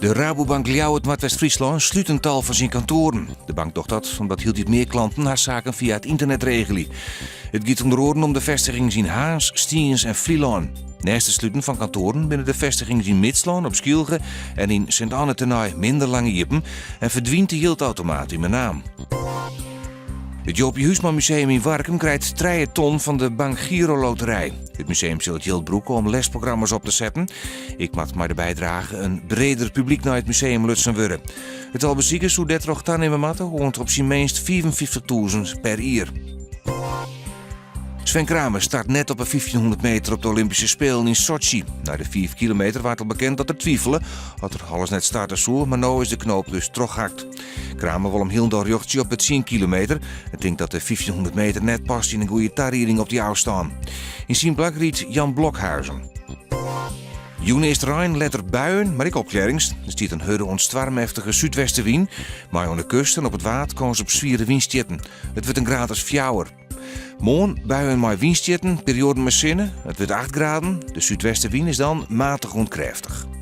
De Rabobank Ljouwert Noardwest-Fryslân slút in tal fan syn kantoaren. De bank docht dat omdat hieltyd mear klanten har saken fia it ynternet regelje. It giet ûnder oaren om de festigings yn Harns, Stiens en Flylân. Neist it sluten fan kantoaren binne de festigings yn Midslân, op Skylge en yn Sint Anne tenei minder lang iepen en ferdwynt de jildautomaat yn Menaam. It Jopie Huisman Museum yn Warkum krijt trije ton fan de Bank Giro Loterij. It museum sil it jild brûke om lesprogramma's op te setten. Ek moat mei de bydrage in breder publyk nei it museum lutsen wurde. It tal besikers soe dêrtroch tanimme moatte oant op syn minst 55.000 per jier. Sven Kramer start net op 'e 1500 meter op de Olympyske Spelen yn Sotsji. Nei de 5 kilometer waard al bekend dat er twifele oft er alles net starte soe, mar no is de knoop dus trochhakt. Kramer wol him hielendal rjochtsje op de 10 kilometer en tinkt dat de 1500 meter net past yn in goede tarieding op dy ôfstân. Yn syn plak rydt Jan Blokhuijsen. Jûn earst rein, letter buien, mar ek opklearrings. Der stiet in hurde oant stoarmeftige súdwestewyn, mei oan de kust en op it Waad kâns op swiere wynstjitten. It wurdt in graad as fjouwer. Moarn buien mei wynstjitten, perioaden mei sinne. It wurdt 8 graden. De súdwestewyn is dan matich oant krêftich.